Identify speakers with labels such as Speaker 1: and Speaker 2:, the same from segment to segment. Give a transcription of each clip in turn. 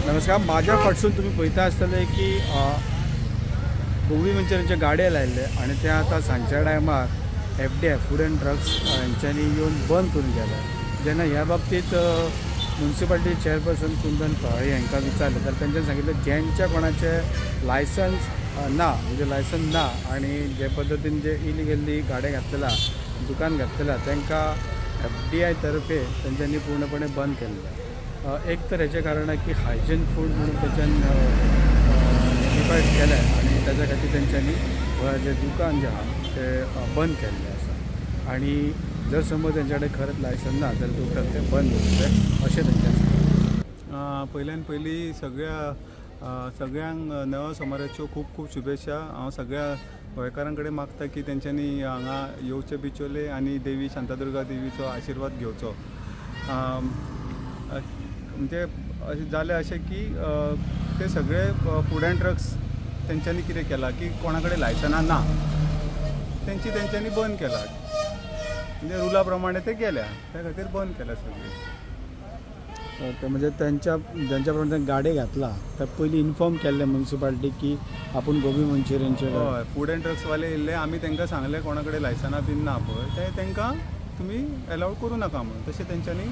Speaker 1: नमस्कार. माझ्या फाटसून तुम्ही पळयता आसतले की गोबी मंचुरियनचे गाडे लायल्ले आनी ते आतां सांजच्या टायमार FDA food and drugs हेंच्यांनी येवन बंद करून गेले. जेन्ना ह्या बाबतींत म्युनिसिपालिटी चेअरपर्सन कुंदन फळारी हांकां विचारलें तर तेंच्यांनी सांगितलें ज्यांच्या कोणाचें लायसन्स ना, म्हणजे लायसन्स ना आनी जे पद्दतीन जे इलिगली गाडे घातलेला, दुकान घातलेला तांकां FDA तर्फे तेंच्यांनी पूर्णपणे बंद केल्लें. एक तर हेचें कारण की हायजीन फूड म्हणून तेच्यान नोटिफायड केलें आनी ताच्या खातीर तेंच्यांनी जें दुकान जें आहा तें बंद केल्लें आसा आनी जर समज तेंच्या कडेन खरेंच लायसन्स ना जाल्यार टोटल तें बंद उरतलें अशें तेंच्यांनी सांगलें.
Speaker 2: पयल्यान पयलीं सगळ्यांक नव्या सोमाराच्यो खूब खूब शुभेच्छा. हांव सगळ्या गोंयकारां कडेन मागता की तेंच्यांनी हांगा येवचें बिचोले आनी देवी शांतादुर्गा देवीचो आशिर्वाद घेवचो. म्हणजे अशें जालें अशें की ते सगळे फूड अँड ड्रग्स तेंच्यांनी कितें केलां की कोणा कडेन लायसनां ना तेंची तेंच्यांनी बंद केला, म्हणजे रुला प्रमाणे ते गेल्या त्या खातीर बंद केला सगळें.
Speaker 1: ओके, म्हणजे त्यांच्या ज्यांच्या प्रमाणे गाडी घातला तर पयलीं इन्फॉर्म केल्लें म्युनिसिपालिटी की आपूण गोबी मंचुरियनचे.
Speaker 2: हय, फूड अँड ड्रग्सवाले येयल्ले, आमी तांकां सांगलें कोणा कडेन लायसनां बीन ना पळय ते तांकां तुमी एलावड करूं नाका म्हणून, तशें तेंच्यांनी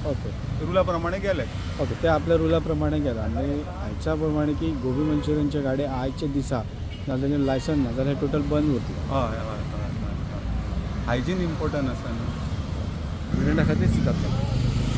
Speaker 1: ओके
Speaker 2: रुला प्रमाणे गेले.
Speaker 1: ओके, ते आपल्या रुला प्रमाणे गेले आनी आयच्या प्रमाणे की गोबी मंचुरियनचे गाडी आयच्या दिसा ना तेंचें लायसन्स ना जाल्यार टोटल बंद उरतलें.
Speaker 2: हय हय हय हय, हायजीन इम्पोर्टंट आसा न्हू,
Speaker 1: खातीर जातलें.